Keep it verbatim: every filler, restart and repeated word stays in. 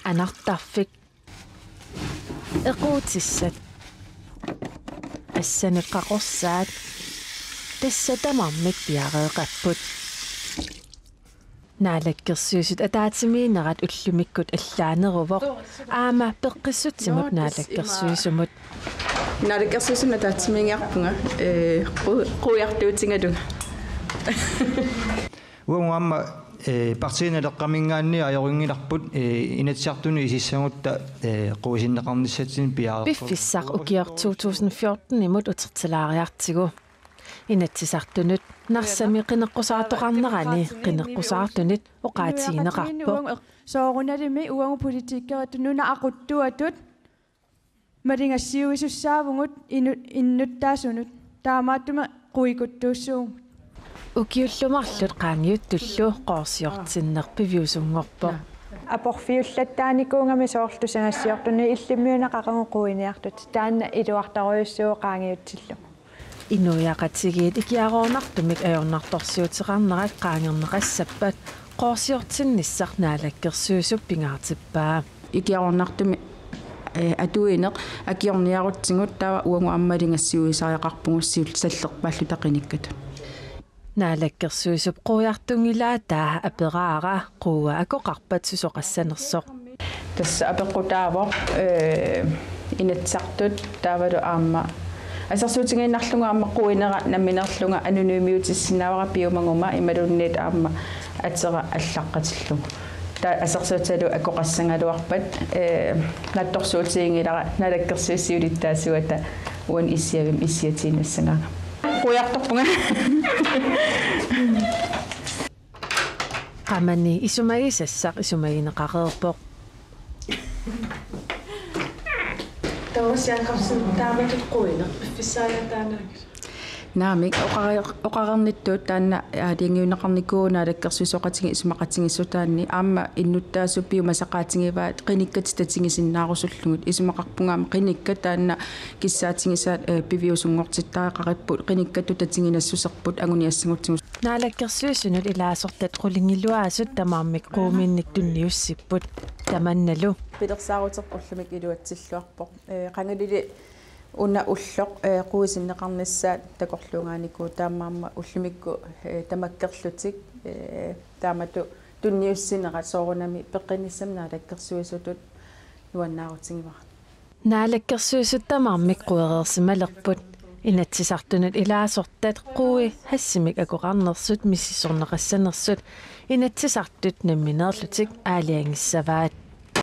anartarfik, equutissat, assanut qaqorsaat, tassa tamarmik piareeqapput. Naalakkersuisut ataatsimiinnerat ullumikkut allaaneruvoq aamma peqqissutsimut naalakkersuisumut. Naalakkersuisuni ataatsimiigiarpunga, ee, qu-, quiartuutigalunga. Uagut aamma, ee, Partii Naleqqaminngaanniit ajorinngilarput, ee, Inatsisartuni isissagutta, ee, quisinneqarnissatsinnut piareerpoq. Piffissaq ukioq to tusind fjortenimut utertilaariartigu. Inatsisartunut Narsami qineqqusaartoqarnerani qineqqusaartunit oqaatigineqarpoq. Soorunalimi uagut politikeritut nunat aquttuatut maligassiuisussaavugut inu-, innuttaasunut. Taamaattumik quikuttuussuugut. Ukiullu marluk qaangiuttullu qoorsiortinneq piviusunngorpoq. Aporfiullattaanikuugami soorlu tusagassiortunut illimmiunneqaqagut quiiniartut. Taanna iluartorujussuuvoq qaangiutsillugu. Inuiaqatigiit ikiaroornartumik ajornartorsiuteqarnerat qaangerneqassappat qoorsiortinnissaq Naalakkersuisup pingaartippaa. Ikiaroornartumik, ee, atuineq akiorniarutsigu taava uagut aamma maligassiuisariaqarpugut siul-, sallerpaalluta qinikkatut. Naalakkersuisup quiartunngilaata aperaara quua akoqarpat susoqassanersoq. Tassa apeqqutaavoq, ee, Inatsisartut taavalu aamma assersuutigiinnarlugu aamma quineq nammineerlunga anonymiutissinnaavara piumaguma imaluunniit aamma atera allaqqatillugu. Taava assersuutigalugu akoqassagaluarpat, ee, naatsorsuutiginngilara naalakkersuisut siulittaasuata uani issiavimmi issiatiinnassagaanga. Quiartorpunga. Qamani isumagisassaq isumagineqareerpoq. Taava Sian Karlsen taamatut quineq piffissaajaataanaagisoq. Naamik, oqare-, oqareernittut taanna aalajangiunneqarnikuuvoq naalakkersuisooqatigiit isumaqatigiissutaanni aamma innuttaasut piumasaqaatigivaat qinikkat tatigisinnaarusullugit. Isumaqarpunga aamma qinikkat taanna kissaatigisaat, ee, piviusunngortittariaqaripput, qinikkat tatiginassuserput anguniassagutsigu. Naalakkersuisunut ilaasortat qulingiluaasut tamarmik quuminnik tunniussipput. Tamannalu pilersaaruterput ullumikkut iluatsilluarpoq. Ee, qangalili una ulloq, ee, quisinneqarnissaat takorluugaanikuuvoq taamaammat ullumikkut, ee, tamakkerlutik, ee, taamatut tunniussinerat soorunami peqqinnissami naalakkersuisutut nuannaarutigivara. Naalakkersuisut tamarmik quereersimalerput. Inatsisartunut ilaasortat qui hashimik akoqarnersut misissorneqassanersut Inatsisartut nammineerlutik aalajangissavaat.